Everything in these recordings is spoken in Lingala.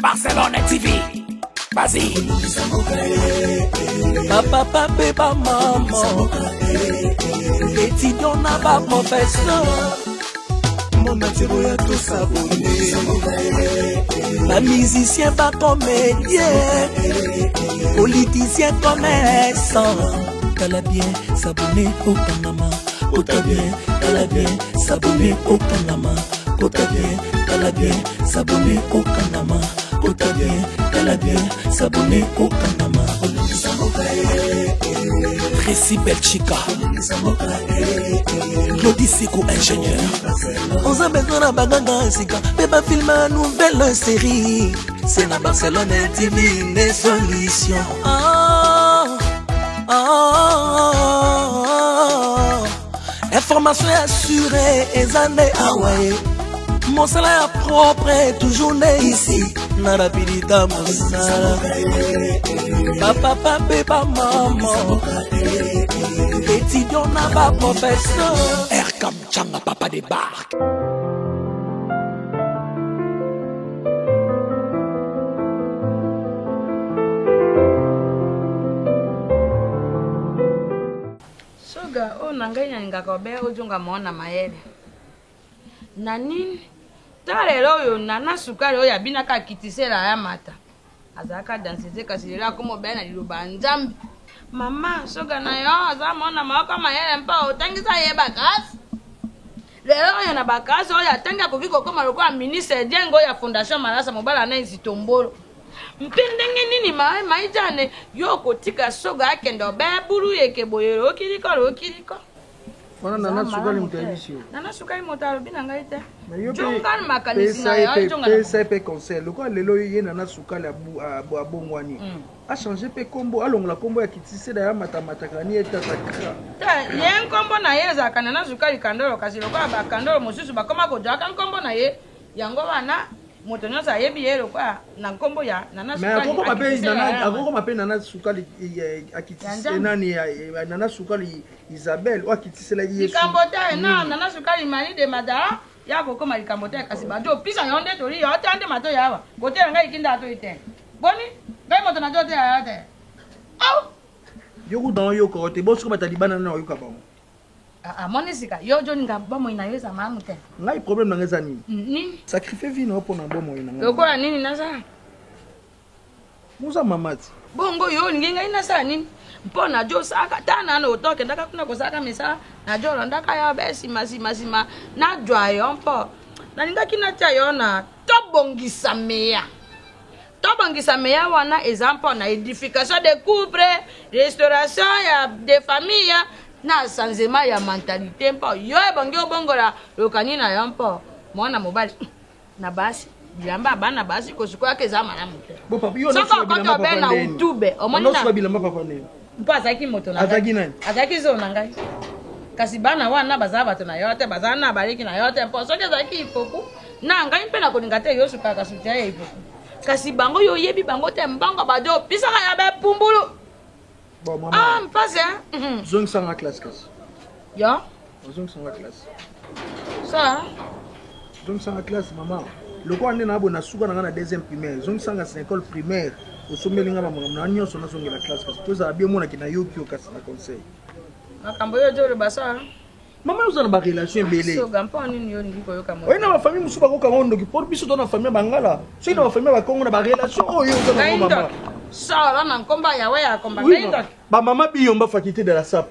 Barcelone TV. Vas-y. Bapapa mpe bamama, étudiant na baprofesseur, monde entier boya tosabone, bamusicien, bacomédien, politicien, commerçant. Tala bien, s'abonner, okangama. Kota bien, tala bien, s'abonner, okangama. Kota bien, tala bien, s'abonner, okangama. Kota bien, tala bien, s'abonner, okangama. Tracy Belchika, Claudie Siko, ingénieur. Oza besoin na baganga ya sika mpe bafilme ya nouvelle série, c'est na Barcelone TV nde solution. Ah, ah, ah, information ya sure eza nde awa ye, mosala ya propre toujours nde ici na rapidita mosala. Bapapa mpe bamama, étudiant na baprofesseur. Erkam Changa, papa des barques. Soga oyo na ngai nalingaka obe ozonga mwana mayele na nini. Ta lelo oyo Nana Sukali oyo abinaka akitisela ya mata azalaka danseze, kasi lelo akoma obeya na liloba ya Nzambe. Mama soga na yo aza mwana moko mayele mpo otangisa ye bakasi. Lelo oyo na bakasi oyo atangi akoki kokoma lokola ministre Diengo oyo ya Fondation Malasa, mobala na Ezitombolo. Mpe ndenge nini maijane yo okotika soga akende obeya bulu yeke boye okiliko okiliko? Wana Nana Sukali moto ayebisi yo? Nana Sukali moto alobi na ngai te. Jonga makanisi na yo, pesa ye mpe conseil lokola lelo ye Nana Sukali abongwani, achange mpe nkombo, alongola nkombo ya kitisela ya matamataka ni etata kra. Te, ye nkombo na ye ezalaka Nana Sukali Kandolo, kasi lokola bakandolo mosusu bakoma kozwaka nkombo na ye, yango wana moto nyonso ayebi ye lokola na nkombo ya Nana Sukali. Akokoma mpe Nana Sukali nani, Nana Sukali Isabelle oyo akitiselaki Yesu. Likambo te na Nana Sukali Mali de Mada ya kokoma likambo te, kasi bato opisa yo nde toli yo te nde mato yawa kotela ngai kinda atoi te boni ngai moto na jo te ya te au. Yo kuta oyoka yo te bosoki bato ya libanda na oyoka bango. Amoni sika yo joninga bomoi na yo eza malamu te. Ngai problème na ngai eza nini? Nini? Sacrifie vie na yo mpo na bomoi na ngai. Lokola nini nasala? Moza mama ti. Bongo yo olingi ngai nasala nini? Mpo na jo osaka ta nano oto okendaka kuna kosalaka misala na jo olandaka yo be nsima nsima nsima najwa yo mpo nalingaki natia yo na tobongisa meya. Tobongisa meya wana eza mpo na édification de couple, restauration ya de famille na changement ya mentalité, mpo yo ebongi obongola lokani na yo mpo mwana mobali na basi bilamba bana basi kosukolaka eza malamu te. Soki okoti obe na utube omoni bilamba papa nini? Mpo azalaki moto na azalaki nani? Azalaki zolo na ngai, kasi bana wana bazala bato na yo te, bazala na baleki na yo te, mpo soki ezalaki ifoku na ngai mpe nakolinga te yo sukaka soutien ya ifoku, kasi bango yo oyebi bango te, mbongo bajo opisaka ya bepumbulu. Bon, mama. Ah, mpasi. Zongisanga classe kasi. Yo? Ozongisanga classe. Sa? Zongisanga classe, mama. Lokola nde na boye nasuka na ngai na deuxième primaire, zongisanga na école primaire, osombeli ngai bamakambo na nyonso, nazongela classe kasi tozala bien. Omonaki nayoki yo kasi na conseil. Makambo oyo ozoloba sa. Mama, oza na barelation ebele. Soga, mpo nini yo olingi koyoka moto? Oye na bafamille mosusu bakokanga oyo ndoki, mpo biso to na famille ya bangala, soki na bafamille ya bakongo na barelation oyo oza Ngai nango mama. ndoki solo na nkombo ya Yawe ya komba Oui, ngai mama. ndoki. Bamama biyomba faculté de la sap,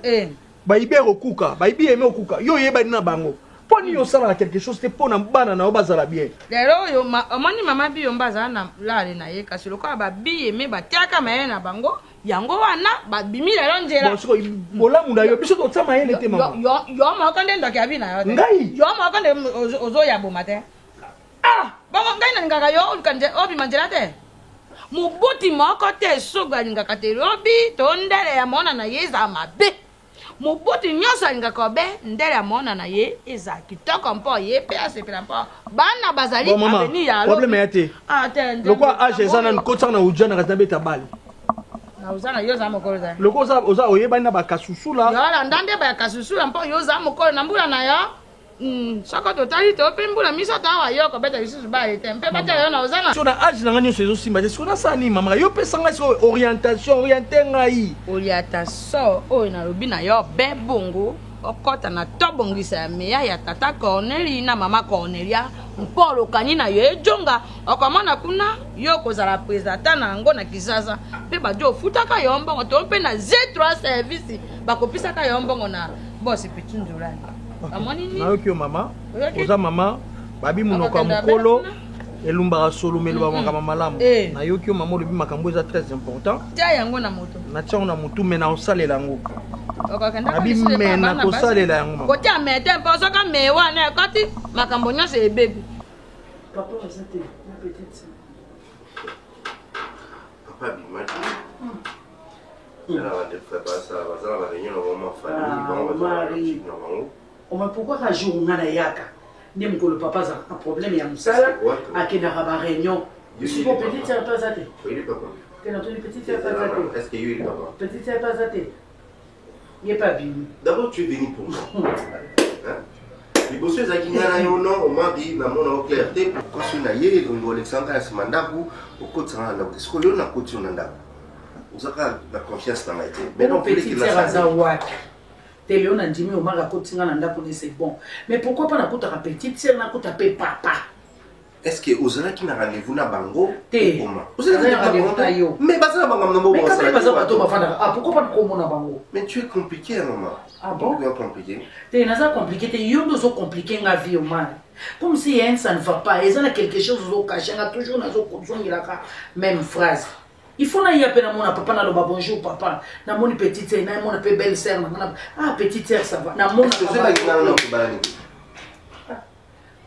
bayibi okuka, bayibi eme okuka, yo oyebani na bango, mpo nini osalaka quelque chose te mpo na bana na yo bazala bien? Lelo oyo omoni mama Biyomba azala na lale na ye, kasi lokola babiyeme batiaka mayele na bango, yango wana babimi lelo nzela. Bon, sikoyo bolamu na yo, biso totia mayele te mama. Yo moko nde ndoki ya vi na yo te. Ngai? Yo moko nde ozoya boma te. Ah! Bongo ngai nalingaka yo oluka obima nzela te. Moboti moko te soki alingaka te lobi to ndele ya mwana na ye ezala mabe. Moboti nyonso alingaka obe ndele ya mwana na ye ezala kitoko mpo ye mpe asepela, mpo bana bazali Bon, mama, avenir ya problème ya te. Ah, te, Nzambe, Lokola age eza nanu, kotisaka na ujana kasi nabeta bale. Na oza na yo oza mokolo te. Lokola oza oyebani na bakasusula. Yo landa nde bayakasusula mpo yo oza mokolo na mbula na yo. Hmm, soko totali to mpe mbula misato awa yo kobeta lisusu bale te mpe batala yo na oza na so na age na ngai nyonso ezosimba te siko nasala nini mama yo pesa ngai siko orientation oriente ngai orientation oyo nalobi na yo be bongo okɔta na tobongisa ya meya ya tata corneli na mama cornelia mpo olokani na yo ejonga okomona kuna yo okozala presata na yango na kisasa mpe bajo ofutaka yo mbongo to mpe na z3 service bakopisaka yo mbongo na bosi pitunzulani bamoni nini Nayoki yo mama, oza mama, babi monoko ya mokolo elumbaka solo me eloba makambo malamu. Eh. Nayoki yo mama, olobi makambo eza très important. Tia yango na moto. Natia yango na motu me nakosalela yango. Okokenda Nabi me nakosalela yango mama. Kotia me te mpo soki me wana ekoti makambo nyonso ebebi. Papa aza te na petite sœur. Papa abimaki. Tala bandeko baza baza na ba réunion na bango ma famille bango baza na logique na bango. Oma pourquoi ka jour nga na yaka nde mokolo papa azalaka na problème ya mosala akendaka ba réunion. Siko petite sœur pe aza te. Oyebi papa. Te natuni petite sœur pe aza te. Est-ce que yo oyebi papa? Petite sœur pe aza te. Ye pe abimi. D'abord tu es venu pour moi. Hein? liboso ezalaki ngai na yo non omari namona yo clair te pourquoi soki na ye elongi olekisa ngai na nsima ndako okotisa ngai na ndako te sikoyo lelo nakoti yo na ndako oza kaka na confiance na ngai te maintenant petite sœur aza wapi te leo nandimi omari akoti ngai na ndako ne c'est bon mais pourquoi pas nakutaka petite sœur nakuta mpe papa Est ce que ozalaki na rendez-vous na bango te ozalaki na rendez-vous na yo mais baza na bango na bango mais quand même baza bato bafandaka ah pourquoi pas komona bango mais tu es compliqué maman ah bon tu es compliqué te naza compliqué te yo nde ozo compliqué nga vie omari comme si hein, ça ne va pas eza na quelque chose ozo cache nga toujours nazo kozongelaka même phrase il faut naya mpe namona papa naloba bonjour papa namoni petite sœur namona mpe belle sœur nanga ah petite sœur ça va namona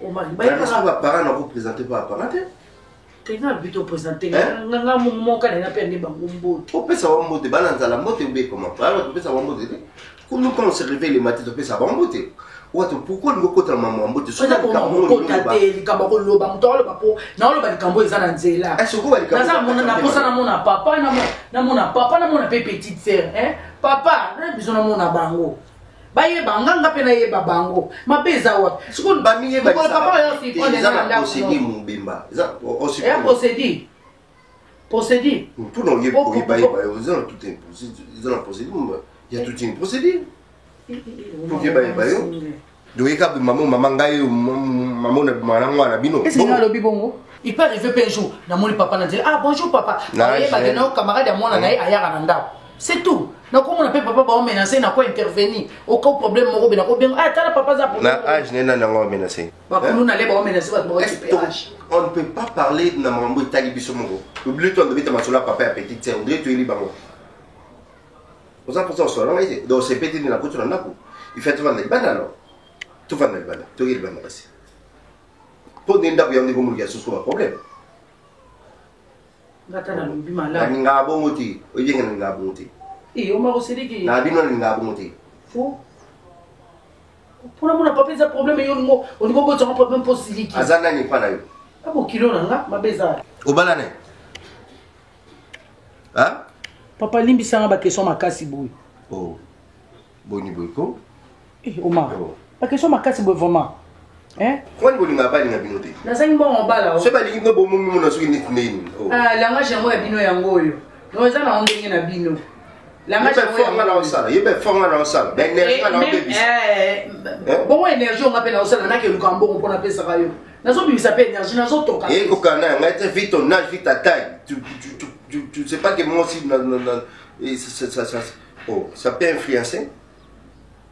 Omari bayebaka ba parents na ko présenter pas parents te te nga lobi to présenter nga nga moko na mpe nde bango mbote opesa bango mbote bana nzala mbote obe comment bana topesa bango mbote te nous quand on se réveille le matin topesa bango mbote wato pourquoi olingi okota na mambo ya mbote sokokota te likambo akoloba moto akoloba mpo naoloba likambo eza na nzela naposa namona papa namona papa namona mpe petite sœur papa na biso namona bango bayeba nga nga mpe nayeba bango mabe eza wapi sikoyo bamiyebaeza na procédure mobimba eza procédure procédure mpona oyebayeba yo eza na tout eza na procédure ya toute une procédure pour koyebayeba yo donc yeka mama mama ngai mama na bima na mwana bino est-ce que alobi bongo il peut arriver pe un jour namoni papa na nzela ah bonjour papa ayebake na camarade ya mwana na ye ayaka na ndako c'est tout nakomona mpe papa baomenase nako intervenir oka problème moko be nakobenga ah tala papa aza na age naye nani yango amenase bakulu na le baomenase bato baokipe age on ne peut pas parler na makambo etali biso moko obli to andobeta masolo ya papa ya petite sœur ondire toyeli bango oza mposa kosolola ngai te donc sepeti nde nakoti na ndako il fait tovanda libanda alors tovanda libanda toki libanda kasi mpo nde ndako yango ndeko moluki ya susu ba problème ngata nalobi malamu nalingaka bongo te oyebenge nalingaka bongo te omakoseliki na bino nalingaka bongo te fo mpona mona papa eza problème yo olingo olingo obotanga problème mpo osiliki aza nani epa na yo abokilo na nga mabe eza obala naye Hein? Papa limbisa nga ba question makasi boye. Oh. Boni boye ko? Eh Omar. Oh. Ba question makasi boye vraiment. Hein? Kwani bolinga balinga bino te. Nazangi mbongo bala. Oh. Soki balingi bino bomomi mona soki neti nini. Oh. Ah langage yango ya bino yango oyo. Non eza na ndenge na bino. Langage yango ya na osala. Yebe fort nga na osala. Ba énergie nga na obebisa. Eh, bongo énergie nga pe na osala nake luka mbongo pona pesaka yo. nazobimisa mpe énergie nazotoka ekokana na ngai te vu ton âge vu ta taille tu, tu, tu, tu, tu sais pas que moi aussi na, na, na, et ça, ça, ça, oh, ça peut influencer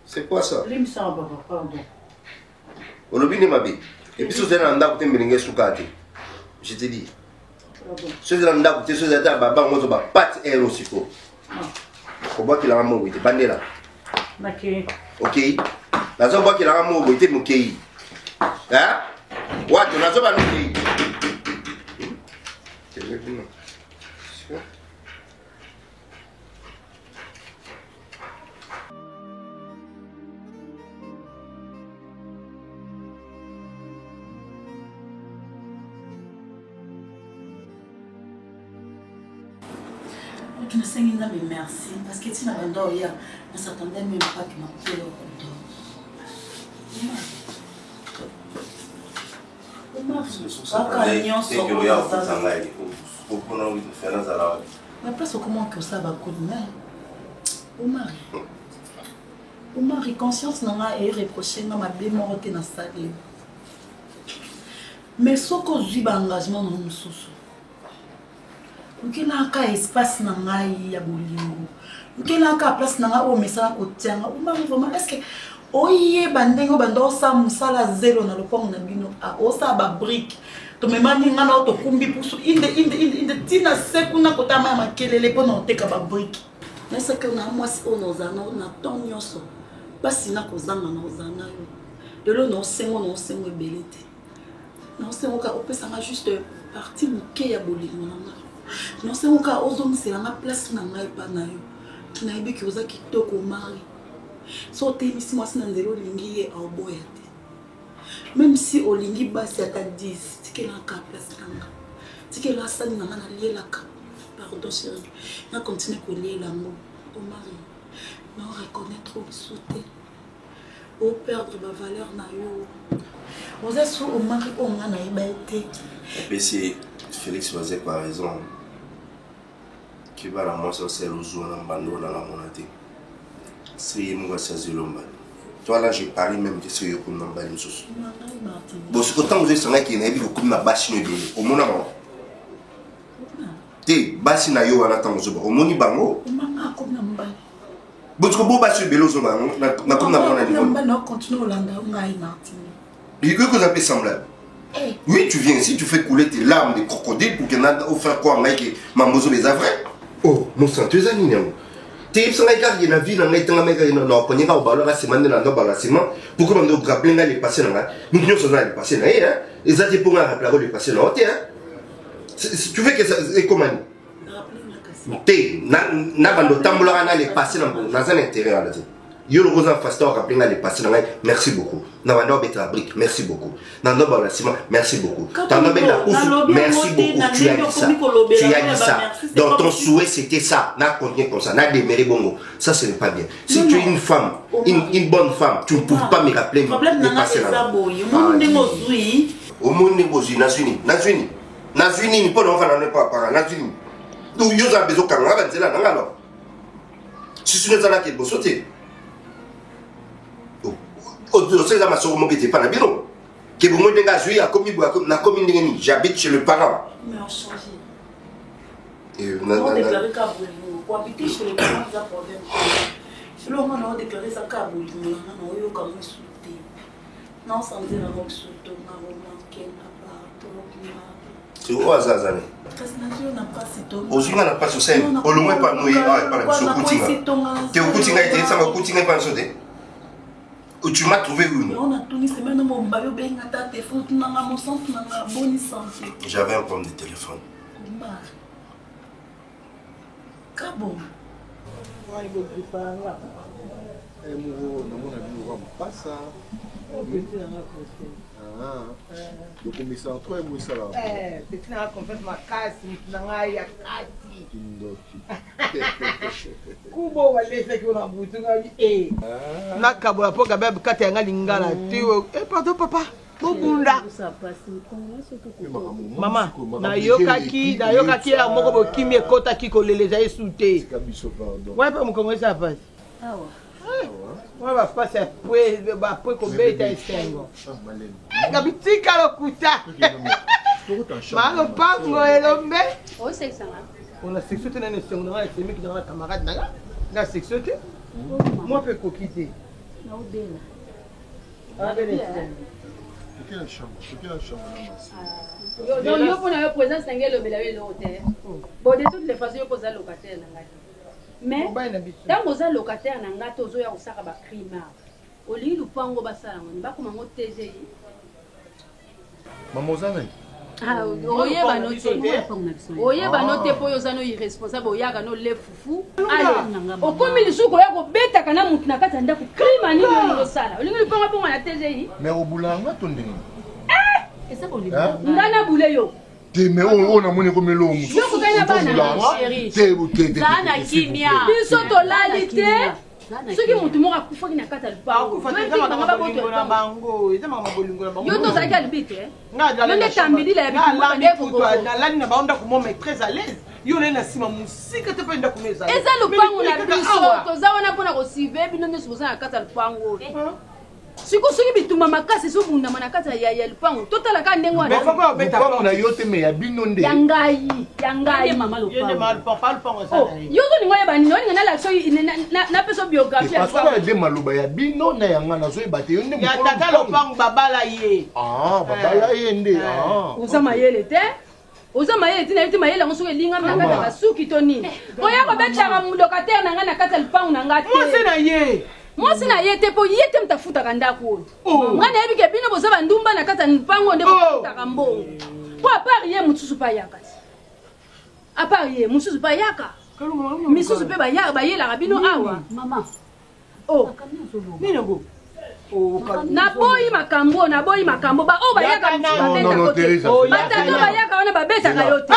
c'est quoi ça limbisa papa pardon olobi nde mabe epuis ozali na ndako te mbelinga esuka te je te dis soki eza na ndako te soki ezali ta baba yango ozo bapate ero sikoyo kobwakelanga moko te bandela okei nazobwakelanga moko boye te mokei wato nazoba nokei Kutu nasengi Nzambe merci parce que tina banda oya na s'attendait même pas que nakutela okuta. Kaka nyonso oya okuta ngai opona fena azala wapi na place okoma oke osala bacoup de main omari omari conscience na ngai ereproche nga mabe moko te nasali yo mais soki ozwi baengagement na yo mosusu lukelaka espace na ngai ya bolingo lukelaka place na ngai oyo omesana kotianga omari vraiment est ce que oyeba ndenge obanda osala mosala zelo na lopango na bino ah, osala babrike tomemani ngai nao tokumbi pusu inde inde inde inde ntina se kuna kotama ya makelele mpo na oteka babrike nayesaki na mwasi oyo naozala na temps nyonso mpasi na kozanga naozala na yo lelo naosengo naosengo ebele te naosengo kaka opesa nga juste parti moke ya bolingo na nga naosengo kaka ozongisela nga place na ngai epa na yo nayebi ke oza kitoko mari so otelemisi mwasi na nzela olingi ye aoboya te meme si olingi basi ata 10 tikelaka place na nga tikela sani na nga nalielaka pardon chéri na continue koliela yango omari na reconnaître lisusu te o perdre ba valeur na yo oza su omari oyo nga nayeba ye te epesi félix wazekwa raison keba na mwasi osala ozwa na mbanda oyo nanga mona te soki ye moko asi azwi lombani toi là je parie même que soki okomi na mobali mosusu bosiko ntango ozoyesangaki nayebi kokomi na basi no ebele omona bango te basi na yo wana ntango ozoba omoni bango botiko bo basi ebele ozoba yango nakomi na mwana niveau likoki koza mpe semblable eh. oui tu viens ici tu fais couler tes larmes de crocodile pour que na ofaire croire ngai ke mambo ozoba eza vrai oh mosantu eza nini yango te yebisa ngai kaka ke na vie na ngai etangami kaka na okonye kaka obalaka nsima nde na ndo bala nsima pourquoi bando orappele ngai le passé na ngai moto nyonso aza na le passé na ye eza te mpo ngai arappelaka le passé na yo te tu veux que ekoma nini te na bando otambolaka na le passé na naza na intérêt wana te yo loko oza fasita orappele ngai le passé na ngai merci beaucoup na banda obetaka brique merci beaucoup na ndo bala nsima merci beaucoup tando benda kusu merci beaucoup tu as dit ça tu as dit ça donc ton souhait c'était ça na continuer comme ça na demeurer bongo ça ce n'est pas bien si tu es une femme une, une bonne femme tu ne pouvais pas me rappeler le passé na omoni ndenge ozwi nazwi nini nazwi nini nazwi nini mpo na ofanda ne papa nazwi nini donc yo oza bezo kanga nga banzela na nga alors sisino ezalaki liboso te oso eza masoko moko ete epa na bino ke bongo ndenge azwi akomi boye nakomi ndenge nini j'habite chez le parent eloko nga na odeklare eza kaka bolingo na nga na oyoka ngo esu te naosanzela ngo bisu to na remarke na oyo aza aza nini ozwi nga na mpasi osali olongwe epa noye awa epa na biso okuti nga te okuti ngai te yebisanga okuti ngai epa na biso te tu m'as trouvé où J'avais un problème de téléphone. Moko namona bino kwa mapasa dokomisa to yango esalaka peti nanga confiance makasi motu na ngai ya kati kindoki kubo walesaki ona butu ngai e nakabola mpo gabe kati ya ngai lingala te pardon papa bobunda mama nayokaki nayokaki ya moko bokimi ekotaki koleleza ye su te wana mpe mokongo esala mpasi wana bapasi ya bapwe kobeta esengo eh, gabi tika lokuta malopango elombe ona section te nani esengo na ngai esemiki na ngai na camarade na ngai nga section te mwa mpe ekoki te Donc yo pona yo présence na ngai elobela yo eloko te. Bon de toutes les façons yo mpo oza locataire na ngai te. Mais ntango oza locataire na ngai te ozoya kosaka ba crime awa. Olingi lupango basala yango nini? Bakoma yango TGI? Mama oza nani? Ah, oyeba no te oyeba no te mpo yo oza no irresponsable oyaka no le fufu okomi lisusu koya kobetaka na motu na kati ya ndako crime nini olingi osala olingi lipango bongo na tgi mais obula yanga to ndenge eh? nga nabule yo te mais oyo oyo namoni ekomi eloko mosusu biso tolali te. Soki motu moko akufaki na kati ya lupango, eza makambo bolingo na bango. Yo to ozalaki albitre. Yo nde tambidila ya bitumba nde kokoko. Nalali na bango ndako mo mais très à l'aise. Yo olali na nsima mosika te mpe ndako no ezali. Eza lupango na biso, toza wana mpona kosurveille bino nyonso boza na kati ya lupango oyo. Sikoyo soki bitumba makasi ezobundama na kati ya lupango, totala kaka ndenge wana. Lupango na yo te mais ya bino nde. Ya ngai, ya ngai. Yo ozolinga oyeba nini? Olinga nalakisa napesa biographie ya lupango. Nde maloba ya bino na ya ngai nazoyeba te. Yo nde mokolo ya tata lopango babala ye. Ah, babala ye nde. Ah. Oza mayele te. Oza mayele te, nayebi te mayele yango soki elingami na kati ya basuki to nini. Koya kobetaka locataire na ngai na kati ya lupango na ngai te. Mwasi na ye. Mwasi na ye te, mpo ye te moto afutaka ndako oyo. Ngai nayebi ke bino boza bandumba na kati ya lupango nde bofutaka mbongo. Mpo apart ye mosusu mpe ayaka te. Apart ye mosusu mpe ayaka. Misusu mpe bayelaka bino awa. Mama. Oh. Nini yango? Naboyi makambo, naboyi makambo. Ba oyo bayaka babetaka te. Batato bayaka wana babetaka yo te.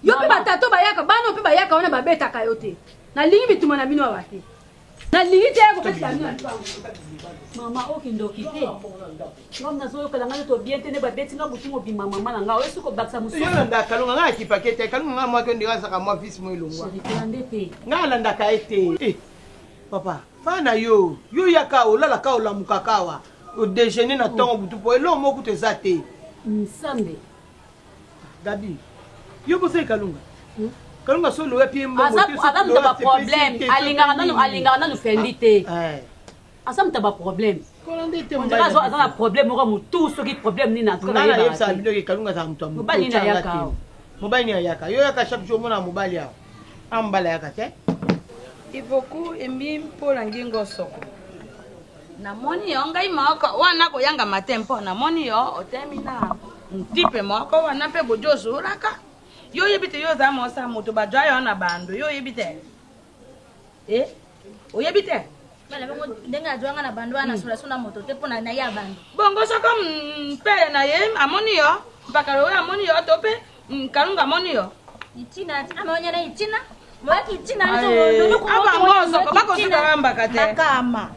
Yo mpe batato bayaka, bana mpe bayaka wana babetaka yo te. Nalingi bituma na bino awa te. Nalingi te ya kobetela bino na lupango. Mama, oyo kindoki te. Nga nazoyokela nga nzoto bien te nde babeti nga butu mobimba mama na nga oyo soki kobakisa mosusu. Yo landaka Kalunga, nga nakipaka ye te. Kalunga nga mwaki ondira azalaka mwa vice mo elongwa. Chérie, kolande te. Nga alandaka ye te. Eh, papa, fa na yo. Yo yaka olalaka olamukaka awa. Odejeuner na ntongo butu po eloko moko kutu eza te. Nsambe. Gabi, yo bosali Kalunga. Kalunga so loya pie mbongo te. Aza moto ba problème, alingaka nanu alingaka nanu Fendi te. Aza moto ba problème. Aza na problème moko motu soki problème nini en tout cas nayebisaka bino ke Kalunga azala moto ya mobali nini ayaka mobali nini ayaka yo yaka chaque jour omona mobali awa a mobali ayaka te. Ivoku embi mpola ngingo soko namoni yo ngai moko wana koyangama te mpo namoni yo otemi na ntipe moko wana mpe bodi ozolaka yo oyebi te yo oza mosa moto bajwa yo na bando yo oyebi te e oyebi te ndenge azwanga na bando wana solaso na moto te mpo na ye ya bando bongo soko mpele na ye amoni yo mpakalo oyo amoni yo to mpe Kalunga amoni yo itina amaonyana itina moyaki itina abango bakosuka bambaka te bakama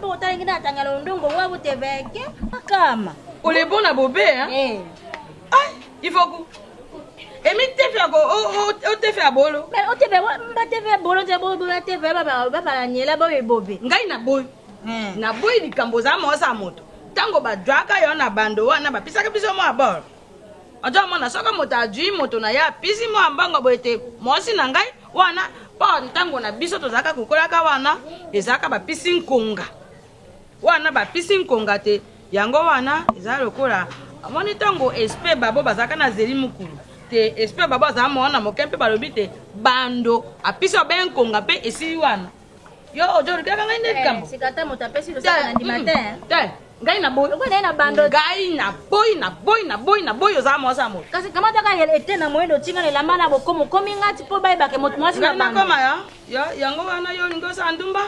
botalingi na atangala ondongo wa buteveke bakama olebo na bobe eh. Ifoku emi tefe ako otefe ya bolo otefe batefe ya bolo te batefe babalanyela boye bobe ngai naboyi naboyi likambo oza mosa moto ntango bajwaka yo na bando wana bapisaka biso mwa bor ozo mona soki moto ajui moto na ye apisi mwa mbongo boye te mwasi na ngai wana mpo ntango na biso tozalaka kokolaka wana ezalaka bapisi nkonga wana bapisi nkonga te yango wana eza lokola amoni ntango esprit babo bazalaka na zeli mokulu te esprit babo azala mwana moke mpe balobi te bando apisi obe nkonga mpe esili wana yo ojo olukaka ngai nde likambo sika ata moto apesi losaka na ndima te te ngai na boyi okoyi na bando ngai na boyi na boyi na boyi na boyi ozala mwasi ya moto kasi kamata kaka ete na moyindo otinga na elamba na bokomo okomi nga ti mpo bayebake moto mwasi na bando nakoma ya yo yango wana yo olingi osala ndumba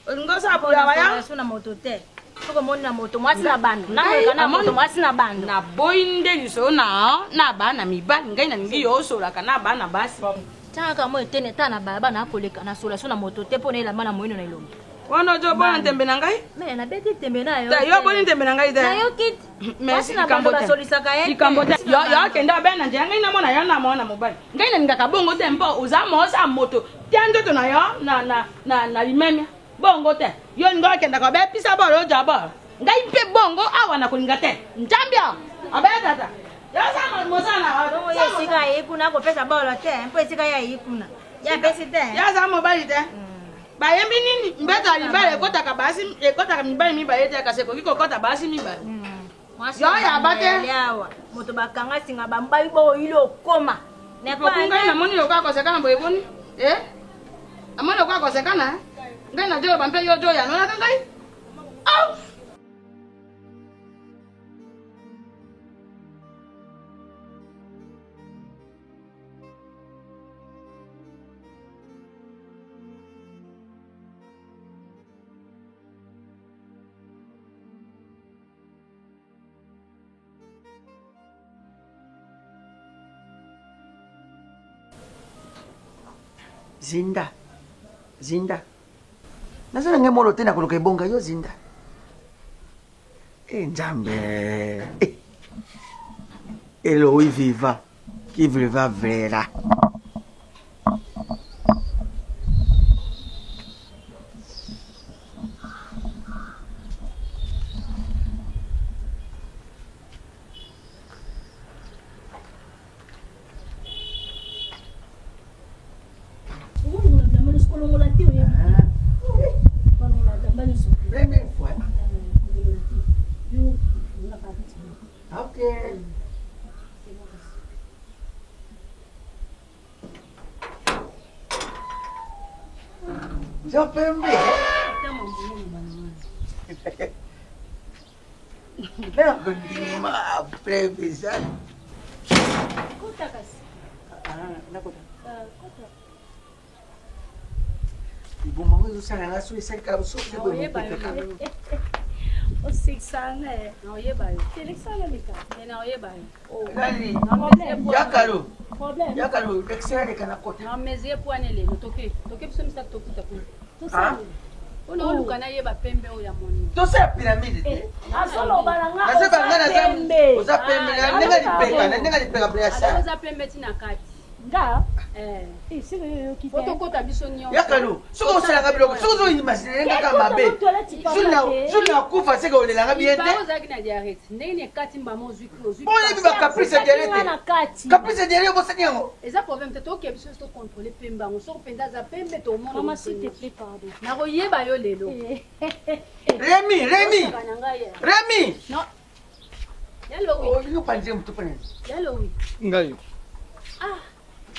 olingi osala bolawa ya na moto te soki omoni na moto mwasi na bando nayoka na moto mwasi na bando naboyi nde lisolo na na bana mibali ngai nalingi yo osolaka na bana basi tiangaka mo etene ta na balabala nakoleka na solaso na moto te mpo na elamba na moyindo na elongi wana ojo obona ntembe na ngai me nabeti ntembe na yo te yo oboni ntembe na ngai te nayoki mwasi na bando basolisaka ye likambo te yo akende abe na nzela ngai namona yo na mwana mobali ngai nalingaka bongo te mpo oza mosa moto tia nzoto na yo na limemia bongo te yo olingi okendaka obepisa bolo oja bolo ngai mpe bongo awa nakolinga te njambia abe tata bongo ye esika aye kuna akopesa bolo te mpo esika ye ayi kuna ye apesi te ye aza mobali te bayembi nini mbeto ya libala ekotaka basi ekotaka mibali mibale te kasi ekoki kokota basi mibale yo yaba te awa moto bakanga singa bambai boyili okoma ngai namoni lokola kosekana boye boni e namoni lokola kosekana ngai najoloba mpe yo jo yanolaka ngai au Zinda. Zinda. Naza na ngai molo te na koluka ebonga yo zinda. Eh Nzambe. Eh. Eloi viva. Qui viva verra. Nza pembe. Nakondima après visage. Kota kasi. Ah, nakota. Ah, kota. Liboma oyo ezosala nga so esalika soki osekisa nga eh. Naoyeba yo. Telekisa nga leka. Mais naoyeba yo. Nani? Yakalo. Problème. Yakalo, lekisa leka na kota. Na mesure po ane lelo toke. Toke biso misato tokuta kuna. Tosala. Pona oluka nayeba pembe oyo ya moni. Tosala pyramide te. Azoloba na nga. Nazoba nga naza oza pembe na ndenge lipeka na ndenge lipeka pe ya sa. Oza pembe ti na kati. Nga? Eh. Esika yo oyoki te. Po tokota biso nyonso. Yakalo, soki osalaka biloko, soki ozo imaginer nga kaka mabe. Jour na kufa seke olelanga bien te. Ozalaki na diarrhée. Ndenge nini ekati mbama ozwi ozwi. Oyebi ba caprice ya diarrhée te. Caprice ya diarrhée obosani yango. Eza problème te toke biso to contrôler pembe yango. Soki mpenza aza pembe tomona. Maman s'il te plaît pardon. Nakoyeba yo lelo. Remy, Remy. Remy. Non. Yalowi. Yo panzi moto pona. Yalowi. Ngai. Ah.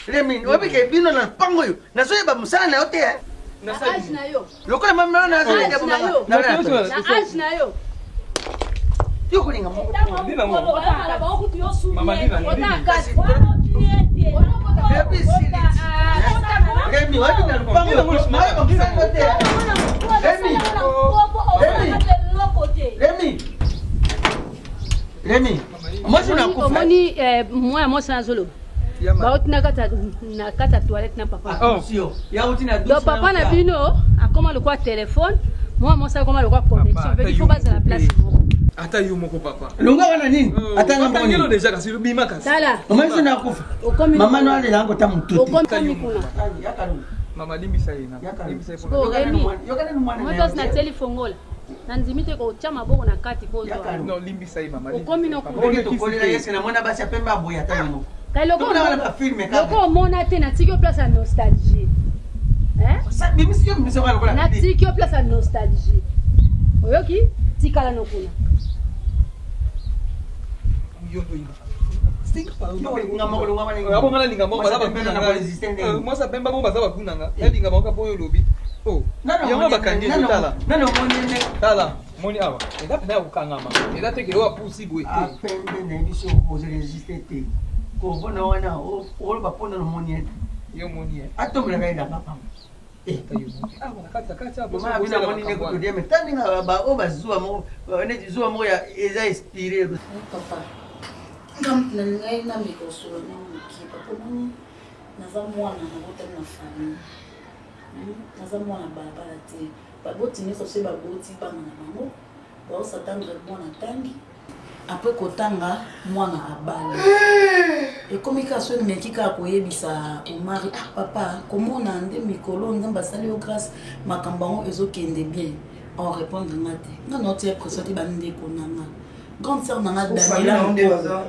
Remy, oyebi ke bino na mpango oyo nazoyeba mosala na yo te. Na age na yo. Lokola mama na Na age na yo. Yo kolinga moko. Remy, oyebi na mpango oyo nazoyeba mosala na yo te. Remy. Remy. Remy. Remy. Mwasi na kufa. Omoni eh, mwana mwasi nazoloba bauti na kati na kati ya toilette na papa. Oh. Donc papa na bino akoma lokola telefone, mwana mwasi akoma lokola connexion, veut dire faut bazala place moko. Ata yo moko papa. Longa wana nini? Ata nga moko nini? Deja kasi bima kasi. Tala. Mama biso na kufa. Okomi Mama no alela ngo ta mutu. Okomi kuna. Mama limbisa ye na. Limbisa ye. Sikoyo Remy. Moto natieli fongola. Nandimi te kotya maboko na kati po ozwa. Non, limbisa ye mama. Okomi no kuna. Ndenge tokolela yesu na mwana basi ya pembe aboya ata yo moko. Kai loko Tomona wana ba filme kaka. loko omona te natiki yo place ya nostalgie. Hein? Bimisi yo bimisi wana lokola. Natiki yo place ya nostalgie. Oyoki? Tikala no kuna. Abonga nalinga moko baza bakuna ngai. Mwasi apemba bongo baza bakuna nga. Nalinga bango kaka oyo olobi. Oh, yango bakangi ezo tala. Tala, moni awa. Eza mpenza ya kokangama. Eza te ke oyo apusi boye te. Apembe na biso ozoresiste te. Kovona wana oloba mpona nomoni ete. Yo moni ye. Atombelaka ye na papa. Oyo bazuwa moko neti zuwa moko eza inspiré. Papa, nga mutu na ngai nameka osolo na moke papa omoni naza mwana nabotami na famille naza mwana balabala te baboti nyonso soki baboti bana na bango baosatendre mwana atangi apres kotanga mwana abali ekomi kaka soki meki kaka koyebisa omari ah papa komona nde mikolo nzambe asali yo grâce makambo yango ezokende bien en répondre nga te nga naotia pression te bandeko na nga grande sœur na nga daniela mokoko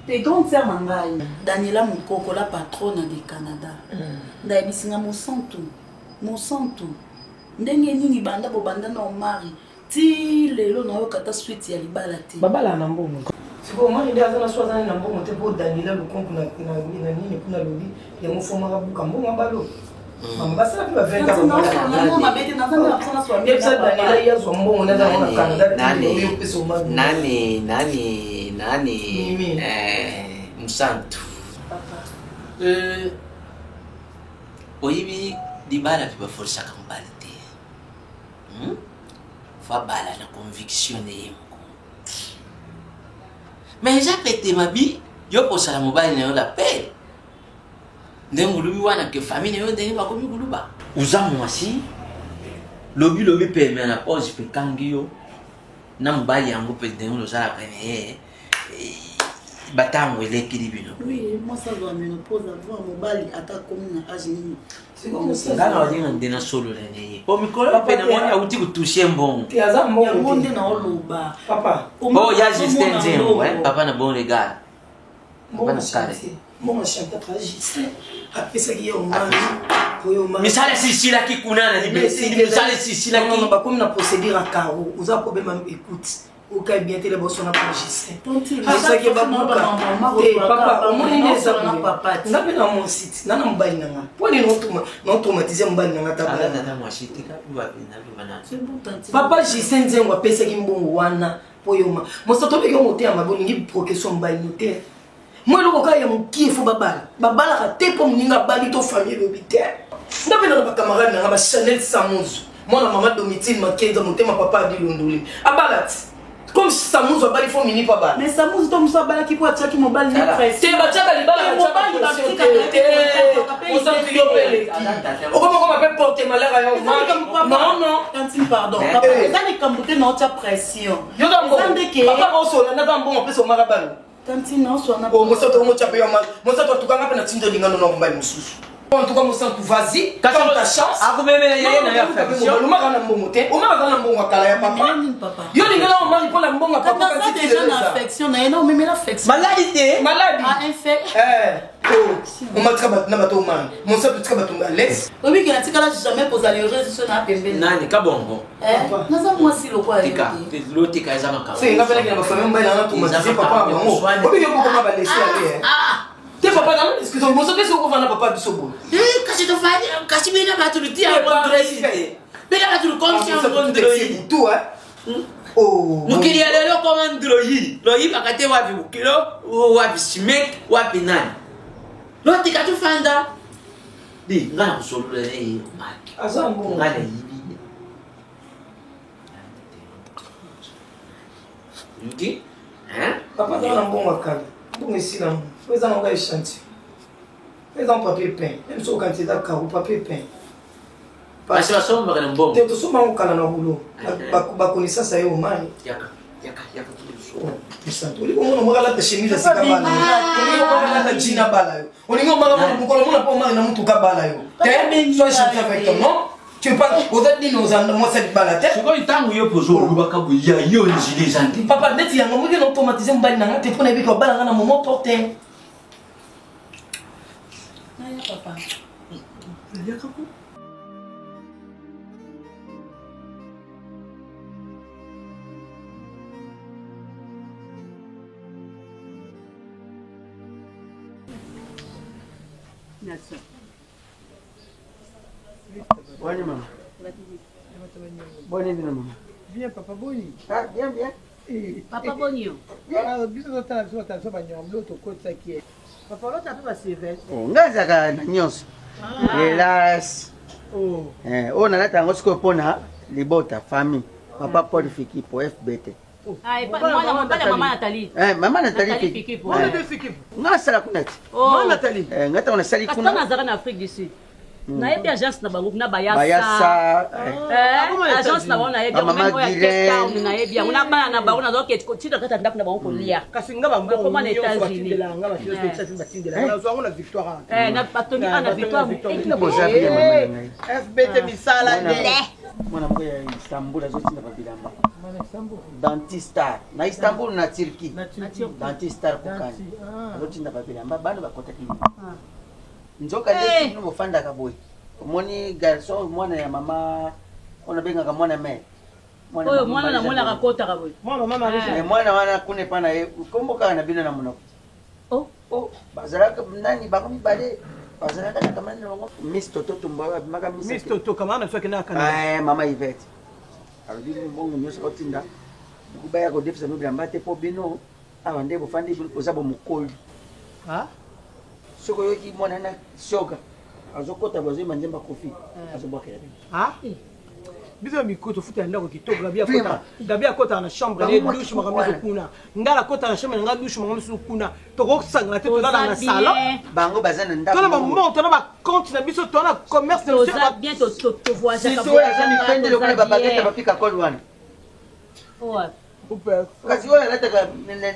te grande sœur na ngai daniela mokoko la patronne de canada ndayebisi nga mosantu mosantu ndenge nini banda bobanda na omari ti lelo nayoka ata suite ya libala te babala na mbongo sikoyo omari nde aza na so aza na mbongo te mpo daniela lukonku na nini kuna alobi yango fomaka buka mbongo abalo mama basala mpe ba 20 ans yebisa daniela ye azwa mbongo nde aza na canada opesa omari nani nani nani mosantu oyebi libala mpe bafolisaka mobali te Hmm? Faut abala na conviction na ye moko. Mais eza pete mabi yo kosala mobali na yo la paix. Ndenge olobi wana ke famille na yo ndenge bakomi koluba. Oza mwasi lobi lobi mpe menopause mpe ekangi yo na mobali yango mpe ndenge ozalaka na ye batango elekili bino. Oui, mwasi azwa ménopause avant mobali ata akomi na age nini. Nga na balinga nde nasolola na ye po mikolo mpe namoni awuti kotouche mbongo. Yango nde naoloba. Papa. Oh, ya Justin Nzembo, eh, papa na bon regard. Papa na kare. Mbongo chanteur Justin apesaki ye omari oyo omari. Misala esisilaki kuna na libesi, misala esisilaki. Bakomi na procédure ya caro, oza problème écoute. Okai bien te liboso na pa Justin. Ayebisaki ye babuka. Te papa omoni nde eza boye. Nga mpe na mwasi ti nga na mobali na nga. Mpo nini naotraumatise mobali na nga ta Aza tata mwasi tika luba na. Papa Justin Nzengo apesaki mbongo wana mpo yo ma. Mosato obeki yango te ya mabe olingi protection mobali no te. Mwa eloko kaka ya mokie fo babala. Babalaka te mpo moninga abali to famille elobi te. Nga mpe na ba camarade na nga ba Chanel Samuzu. Mwana mama Domitile Makenza motema papa Adi Londole. Abala ti. Comme Samuzu abali fo mini pa bala. Mais Samuzu to musu abalaki po atiaki mobali na pression. Te batiaka libala Te mobali batika te. Osantu yo pe eleki. Okoma koma pe porte malheur ya yo. Non non. Tantine pardon. Papa eza likambo te na otia pression. Yo ka mbongo. Papa osola na ka mbongo apesa omaka bana. Tantine oswana. Oh mosantu omotia pe yo mosantu atukanga pe na tindo lingano na mobali mosusu. En tout cas mosantu vas-y. Tente ta chance. Akomemela ye na yo affection. Omaka na mbongo te. Omaka na mbongo ya kala ya papa. Yo lingala omari mpo na mbongo ya papa. Naza déjà na affection na ye na omemela affection. Maladi te. Maladi. Ah infect. Eh. Oh. Omatika bato na bato omari. Mosantu tika bato à l'aise. Oyebi ke natikala jamais kozala heureuse so na pembeni. Nani kabongo. Eh, naza mwasi lokola yo Tika, te. lotika eza makambo. Se nga mpe na bafamille mobali nanga traumatise papa na bango. Oyebi yo kokoma ba laisser aller. Te papa na excuse moso te soko vanda papa biso boye. Eh, kasi tofandi kasi bena bato lutia mondroi. Bena bato lukomisi mondroi. Butu hein. Oh. Mokili ya lelo koma ndroi. Loyibaka te wapi bokilo, wapi simek, wapi nani. Lotika tofanda. Di, nga na kosolola na ye omaki. Aza mbongo. Nga nayibi ye. Oyoki? Hein? Papa aza na mbongo ya kala. Mbongo esila ngo. Po eza nango echantier. Eza papier peint. Même soki okanisi eza carreau, papier peint. Kasi basombaka na mbongo. Te tosomba yango kala na rouleau. Baconnaissance ya ye omari. Yaka, yaka, yaka Mosantu. Olingi omona omaka alata chemise ya sika bala yo. Olingi omaka alata jean abala yo. Olingi omaka mokolo omona mpo omari na motuka abala yo. Te, sois gentil avec ton homme. Tu pas oza nini oza mwasi ya libala te. Sikoyo ntango yo mpe ozolobaka boye ya yo nzela eza nde. Papa neti yango moki na traumatise mobali na nga te mpo nayebi kobala nga na moment porte. Naya papa. Yaka ko. Nelson. Boni mama. Boni bino mama. Bien papa boni. Ah bien bien. Papa boni yo. Ah biso totala biso batala biso banyama biloko tokotisaki ye. Papa olota mpe basirvete. Oh, ngai azalaka na nyonso. Hélas. Oh. Eh, oyo nalata yango sikoyo mpona libota famille. Papa Paul Fikipo FBT. Ah, epa- mwana mobali ya mama Nathalie. Eh, mama Nathalie Nathalie Fikipo. Fikipo. Eh. Ngai asala kuna ti. Oh. Mama Nathalie. Eh, ngai ntango nasali Kasi kuna. ntango azalaka na Afrique du Sud. Nayebi agence na bango kuna Bayasa. Bayasa. eh. Eh, agence na bango nayebi yango Ba meme mama oyo ya Cape Guilaine. Town nayebi yango na bana na bango nazoke kotinda kati ya ndako na bango kolia. Kasi nga bambongo Bakoma na nyonso États-Unis. batindelaka nga batindelaka batindelaka Eh. nazwa yango na victoire wana. Eh, na batongi awa na victoire. Bino boza bien mama na ngai. FBT misala nde. Mwana moko ya Istanbul azotinda babilamba. Dentista na Istanbul na Turquie. Dentista kokani. Azotinda babilamba bana bakotaki nini. Nzoka nde bino bofandaka boye. Omoni garçon mwana ya mama oyo nabengaka mwana mère. Oyo mwana namonaka akotaka boye. Mais mwana wana kuna epa na ye kombo kaka na bino na monoko. Oh. Oh, bazalaka nani bango mibale bazalaka na kamani na bango Miss Toto Tumba abimaka Miss Miss Toto kamana na biso akendaka Canada. Eh, mama Yvette alobi mbongo nyonso otinda baya kodefisa bino bilamba te mpo bino awa nde bofandi bino oza bomokoli Ah? soki oyoki mwana na sioka azokota bozoyemba nzembo akofi azobwakela bino Ah? Biso ya mikro tofutela ndako kitoko. Gabi akota, Gabi akota na chambre ne douche makambo nyonso kuna. Nga nakota na chambre na nga douche makambo nyonso kuna. Tokosangana te tolala na salon. Bango baza na ndako. Tona ba montre, tona ba compte na biso, tona commerce na biso. Toza bien to voyageaka. Sisi oyo aza mipende lokola ba baguette ba pika kol wana. Kasi oyo alataka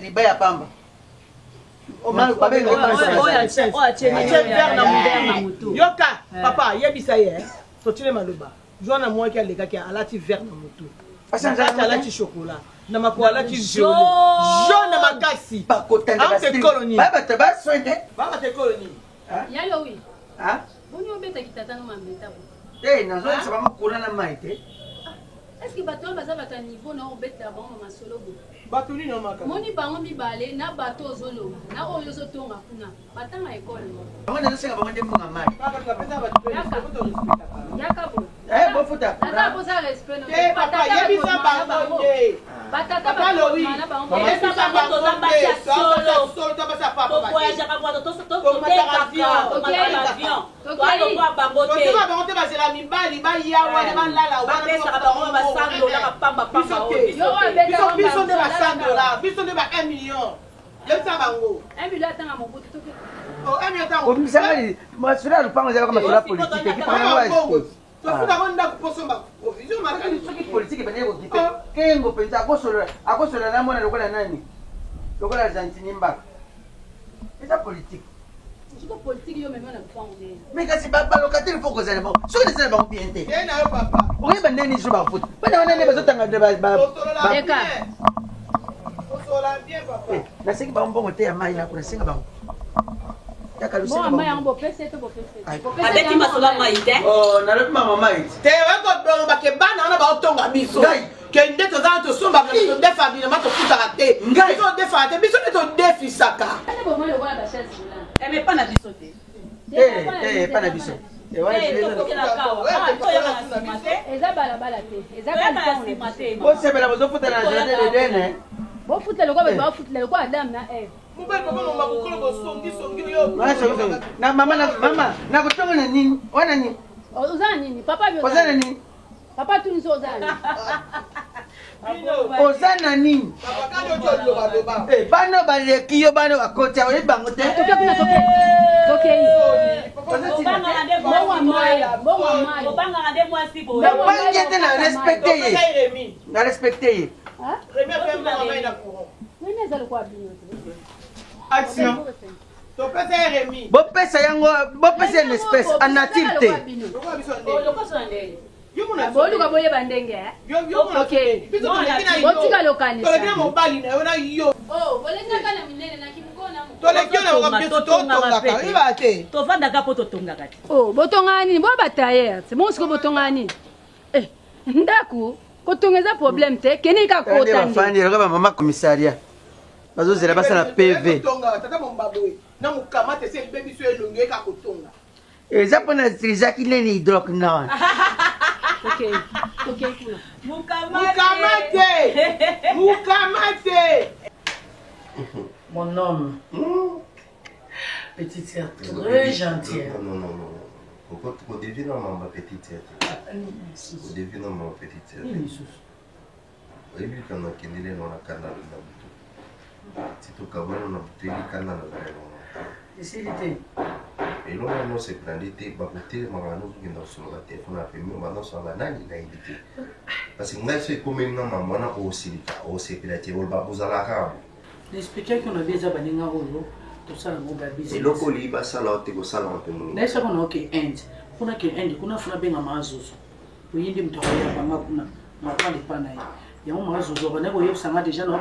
libaya pamba. Yoka papa yebisa ye totile maloba joana mwaki alekaki alati vert na motu alati chocolat na makolo alati jaune jaune makasi ekolo nini babata ekolo nini yalowi boni obetaki tata no mambeta te nazoyebisa bango courant na mai te. Est ce que bato wana baza bato ya niveau na obetela bango masolo boye? Bato nini omaka? Moni bango mibale na bato ozoloba na oyo ozotonga kuna batanga ekole moko. Bango nazosenga bango nde mbonga mai. Yaka boye. Eh, bofuta. Naza posa respect no. Te papa yebisa bango nde. Batata Papa Lowi. na bango. Yebisa bango nde. Solo solo to basa papa. Tovoyageaka bwato totekaka tomataka avion. Toalokoa bango te. Toteka bango te bazela mibali baya wana balala wana. Bapesaka bango ba 100 dollars pamba pamba oyo. Biso te. Biso biso nde ba 100 dollars, biso nde ba 1 million. Yebisa bango. 1 million atanga mobutu toke. Oh 1 million atanga. Obimisanga masolo ya lopango ezalaka masolo ya politike ekipaka yango ya sikoyo. Tofuta ndako posomba provision makasi. Soki politike ebandaki kokipe kengo mpenza akosolola akosolola na mwana lokola nani lokola Argentine mbaka eza politike. Siko politike yo mema na lopango nde. Mais kasi balocataire faut kozala bango soki nazala bango bien te. Ye na yo papa. Oyeba ndenge nini so bafuta bana wana nde bazotanga Eka. Osola bien papa. Nasengi bango mbongo te ya mai nako nasenga bango. Bon, mai yango bopesa ye to bopesa ye? Abeti masolo ya mai te. Oh, nalobi mama mai te. Oyekolobake bana wana baotonga biso. Ke nde toza na tosombaka todefa bilamba tofutaka te. Biso todefaka te, biso nde todefisaka. Mais pas na biso te. Eh, pas na biso. Eza balabala te. Eza Bosepela bozofuta na jardin d'Eden. Bofuta lokola bato bafutela lokola Adam na Eve. Mobali papa mama kokolo bosongi songi yo. Na mama na mama na kotonga na nini? Wana nini? Oza na nini? Papa bi oza na nini? Papa tuni so oza na nini? Oza na nini? Eh, bana baleki yo bana bakoti oyebi bango te. Toke kuna toke. Tokei. Bongo mai, bongo mai. Obangaka nde mwasi boye. Nabangi ete na respecte ye. Na respecte ye. Nini eza lokola bino te? Action. Topesa ye Remy. Bopesa yango, bopesa ye espèce en nature te. Boluka boyeba ndenge. Botika lokanisa. Toleki na mobali na yo na yo. Oh, bolekaka na minene na kimukona. Toleki yo na makambo nyonso totongaka. Oyebaka te. Tovandaka mpo totongaka te. Oh, botongaka nini? Boya ba tailleur. Bongo sikoyo botongaka nini? Eh, ndako kotonga eza problème te. Kende kaka kota nde. Bafandi lokola ba mama commissariat. Bazozela basala PV. Tata mombaboye na mokamate se ebebi so elongi oyeka kotonga. Eza mpona ezaki nini hydroquinone. Mukamate! Mukamate! Mon homme. Petite sœur très gentille. Non, non, non. Kodevie na mama petite sœur te. Kodevie na mama petite sœur te. Oyebi likambo nakendeli yango na kanda na butu. Ti tokabwana na butu eyebi kanda nazala yango. Esili te. Eloko wana nyonso eblandi te bakotelemaka banda ozokenda kosolola telefone na pembeni banda osolola banani nayebi te. Parce que ngai so ekomeli nga mambo wana osilika osepela te oloba bozalaka kaka boye. Na expliquaki na eza baninga oyo tosala ngo ba business. Eloko olingi basala yo te kosala ngo mpe moninga. Nayebisaka na oke Inde kuna ke Inde kuna funa benga Mazozo oye nde moto akoyamba nga kuna na ofanda epa na ye yango Mazozo abandaki koyebisa nga deja na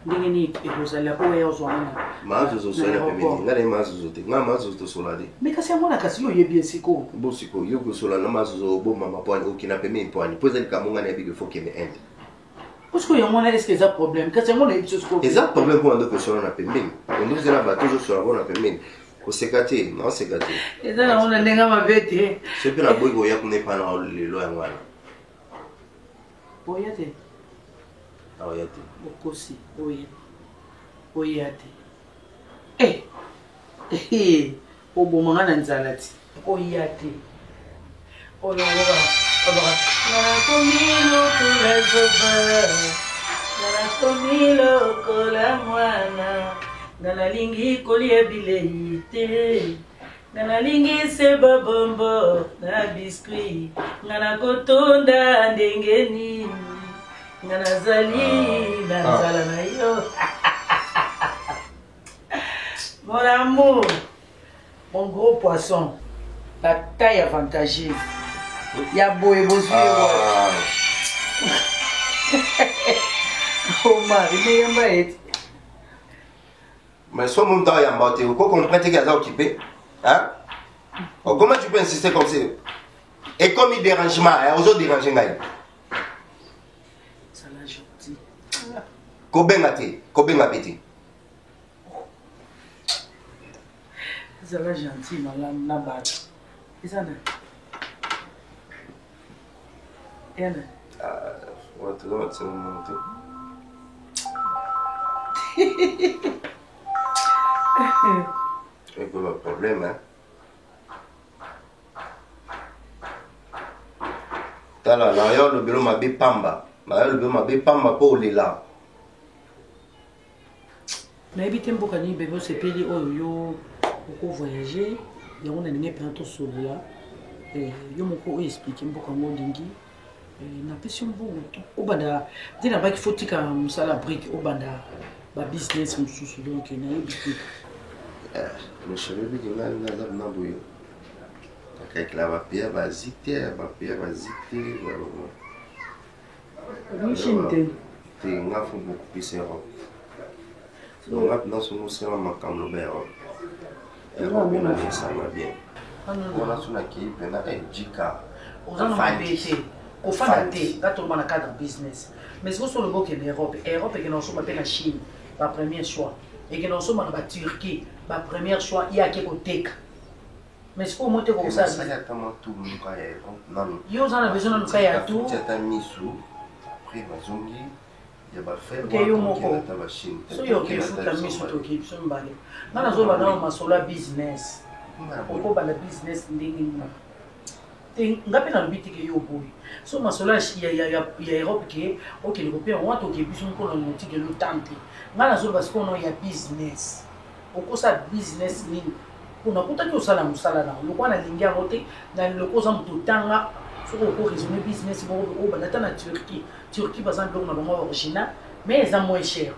ndenge nini ekozalela mpo oya ozwa nga na Mazozo osali na pembeni nga na ye Mazozo te nga Mazozo tosola te. Mais kasi yango na kasi yo oyebi ye sikoyo. Bo sikoyo yo kosola na Mazozo obomama mpo okenda pembeni mpo ani mpo eza likambo nga nayebi ke fo kende Inde. Sikoyo yango wana est-ce que eza problème kasi yango nayebi biso sikoyo. Eza problème mpo bando kosola na pembeni ondo ozela bato ozosola ngo na pembeni koseka te naoseka te. Eza nango na ndenge mabe te. Soki mpe naboyi koya kuna epa na lelo yango wana. Oya te. Oya te. Okosi oya. Oya te. Eh. Eh. Oboma nga na nzala ti. Oya te. Oyo Nakomi lokola zoba, nakomi lokola mwana, nga nalingi kolia bilei te, nga nalingi se babombo na biscuit, nga nakotonda ndenge nini, nga nazali na nzala na yo. Mon amour, mon gros poisson, la taille avantageuse. Ya boye bozwi ye wapi? Omar, imeyamba ete. Mais so moto ayamba te, oko comprendre te aza occupé. Hein? Oh, comment tu peux insister comme ça? Et comme il dérangement, hein, ozo déranger ngai. Zala gentil. Kobenga te, kobenga pe te. Zala gentil malamu na bato. Eza na. Ena. Ah, ouais, toza batisela mongo te. Ekoyeba problème, hein? Tala, na yo olobelo mabe pamba. Na yo olobelo mabe pamba mpo olela. Nayebi te mboka nini bebe osepeli oyo yo oko voyage yango nalingi mpenza tosolola eh, yo moko oyo explike mboka yango olingi eh, napesi yo mbongo obanda te nabaki fo tika mosala brike obanda babusiness mosusu donc nayebi te. Eh, monsieur bebiki ngai naza na boye nakakila bapeya bazi te bapeya bazi te. Chine te. Te nga faut beaucoup plus Europe. Donc nga mpenza soki osala makambo loba Europe. Europe mpena esanga bien. Wana so nakei mpena eh, jika. Oza na mabe te. Kofanda te, nga toloba na cadre business. Mais soki osoloba okende Europe, Europe ekende kosomba mpe na Chine, ba premier choix. Ekende kosomba na ba Turquie, ba premier choix, ye ake koteka. Mais sikoyo mo te kokosala. Nasali ata mwa tour moko ya Europe nanu. Yo oza na besoin nanu ka ya tour. Nafuti ata misu après bazongi ya ba frères Ok, yo moko. ata ba Chine. Soki oke futa misu toke biso mibale. Nga nazoloba nano masolo ya business. Okobanda business ndenge nini? Te nga mpe nalobi te ke yo oboyi. So masolo ya, ya, ya, ya Europe ke okende kopema wana toke biso moko na motikelo tante. Nga nazoloba sikoyo no ya business. Okosala business nini? Po nakutaki osala musala na yo lokola nalingi yango te na lokola oza moto otanga soki oko raisonner business moko obanda ata na Turquie. Turquie baza na biloko na bango original mais eza moins cher.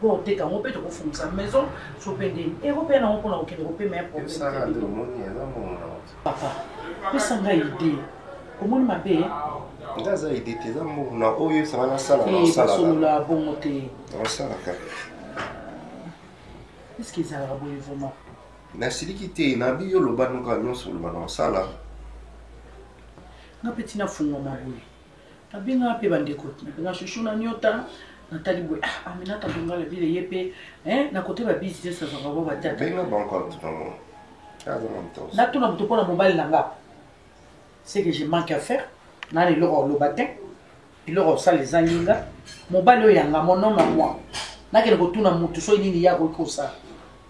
Po oteka yango mpe tokofungisa maison so mpe ndeni Europe ya nango mpona kokende kopema ya problème te. Papa, pesa ngai idee. Omoni mabe? Nga aza idée te, eza mbongo na oyo esanga nasala na osala. Basolola bongo te. Nasala kaka. Est ce que ezalaka boye vraiment? Nasiliki te, nabi yo loba noka nyonso oloba na osala. Nga mpe tina fungwama boye. Nabenga mpe bandeko, nabenga shushu na nyota, natali boye ah Aminata Ndongala vile ye mpe eh na kote ba business azwaka ba batata. Benga bango atuka ngo. Aza na mtoso. Natuna moto mpo na mobali na nga. Ce que je manque à faire, na eloko oloba te. Eloko osala ezangi nga. Mobali oyo yanga mon homme à moi. Nakende kotuna mutu soki nini ye akoki kosala.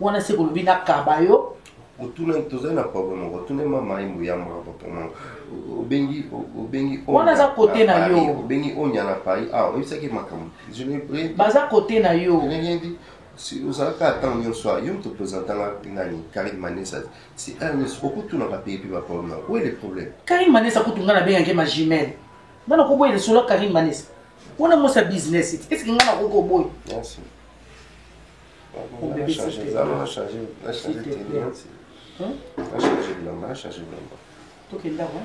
Wana se kolobi nakaba yo. Otuna tozali na problème moko otuna mama ye mbuyamba papa mama obengi obengi wana aza kote na yo obengi onya na Paris ah oyebisaki makambo baza kote na yo ozalaka ata nyonso yo moto présentanga nani Karine Manesa si un nyonso okotunaka mpe epi ba problème na où est le problème Karine Manesa kutu nga nabengaki ma jumelle nga nakoboya lisolo ya Karine Manesa wana mwasi ya business est ce que nga nakoki koboya merci tokendako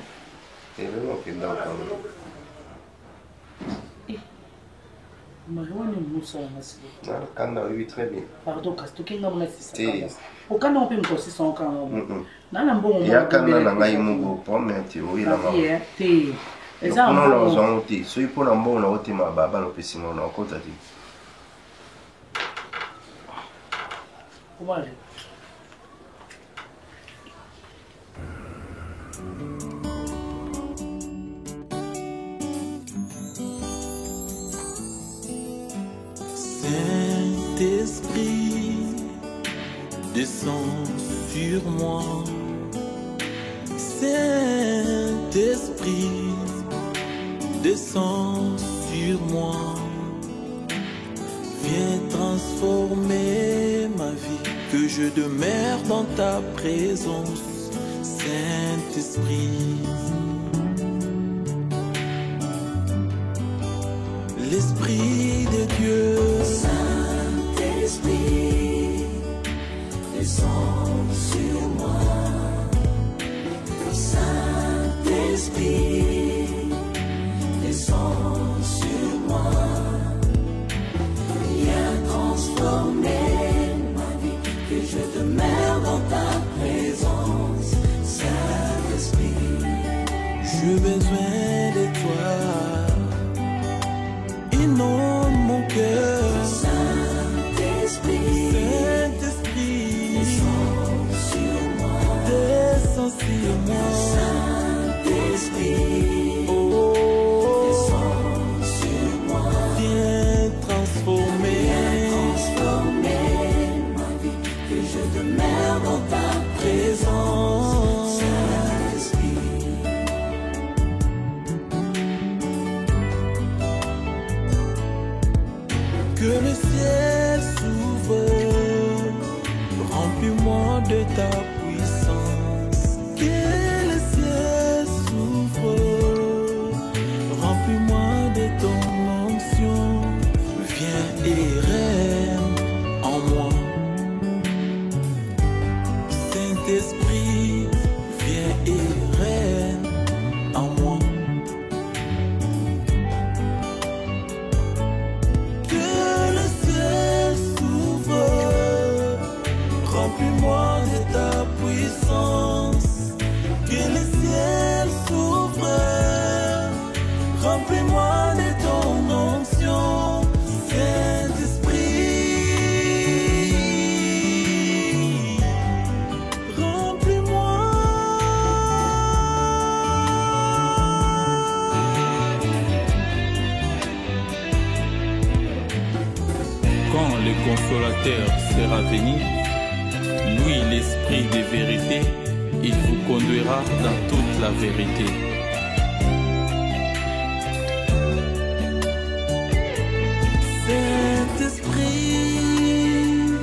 mari wana mosalanga sikoyo kanda oyebi très bien pardon kasi tokenga mona sisa okanda mpe moto osisa okanga nana mbongo ya kanda na ngai moko problème te oyelanga te eza kuna nazwa yango te soki mpo na mbongo naotema baba nopesi ngo nakota te. Omari. Saint-Esprit, descends sur moi. Saint-Esprit. Descends sur moi. Viens transformer ma vie. Que je demeure dans ta présence, Saint-Esprit. L'Esprit de Dieu. Saint-Esprit, descends sur moi. Saint-Esprit, descends sur moi. Viens transformer ma vie, que je demeure dans ta présence. Saint-Esprit, J'ai besoin de toi. Inonde mon cœur. Saint-Esprit, Saint-Esprit, descends sur moi. Descends sur moi. Saint-Esprit, oh, descends sur moi. Viens transformer. Viens transformer ma vie, que je demeure dans ta présence. Saint-Esprit, Que le ciel s'ouvre, remplis-moi de ta puissance. Que le ciel s'ouvre, remplis-moi de ton onction. Viens et règne en moi. Saint-Esprit, viens et règne en moi. Que le ciel s'ouvre, remplis-moi de ta puissance. Que le ciel s'ouvre, remplis-moi de ton onction. Saint-Esprit, remplis-moi. Quand le consolateur sera venu, lui l'esprit de vérité, il vous conduira dans toute la vérité. Saint-Esprit,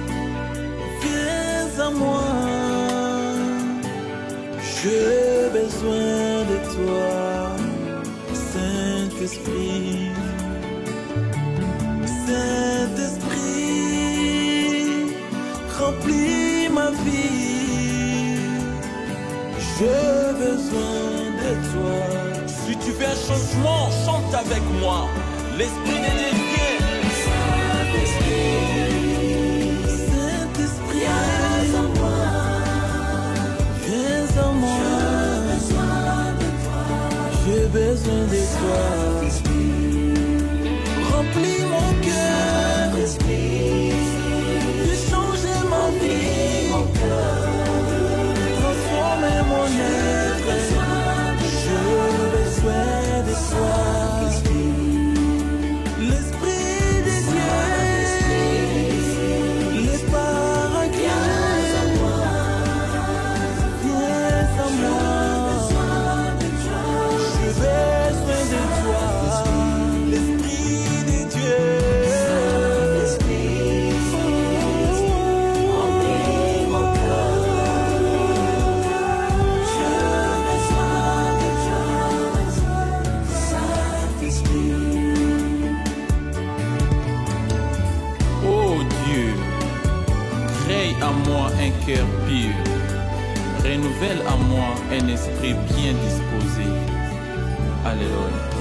viens à moi. J'ai besoin de toi, Saint-Esprit. Saint-Esprit, remplis ma vie. J'ai besoin de toi. Si tu veux un changement, chante avec moi. L'esprit de Dieu vient. Saint-Esprit, viens à moi. Viens à moi. J'ai besoin de toi. Remplis mon cœur. De changer ma vie. Transformer mon être. J'ai besoin de toi. L'Esprit de Dieu. Les paraclets. Viens à moi. J'ai besoin de toi. L'Esprit de Dieu. remplis mon cœur. J'ai besoin de toi, Saint-Esprit. Ô Dieu, crée à moi un cœur pur, renouvelle à moi un esprit bien disposé. Alléluia.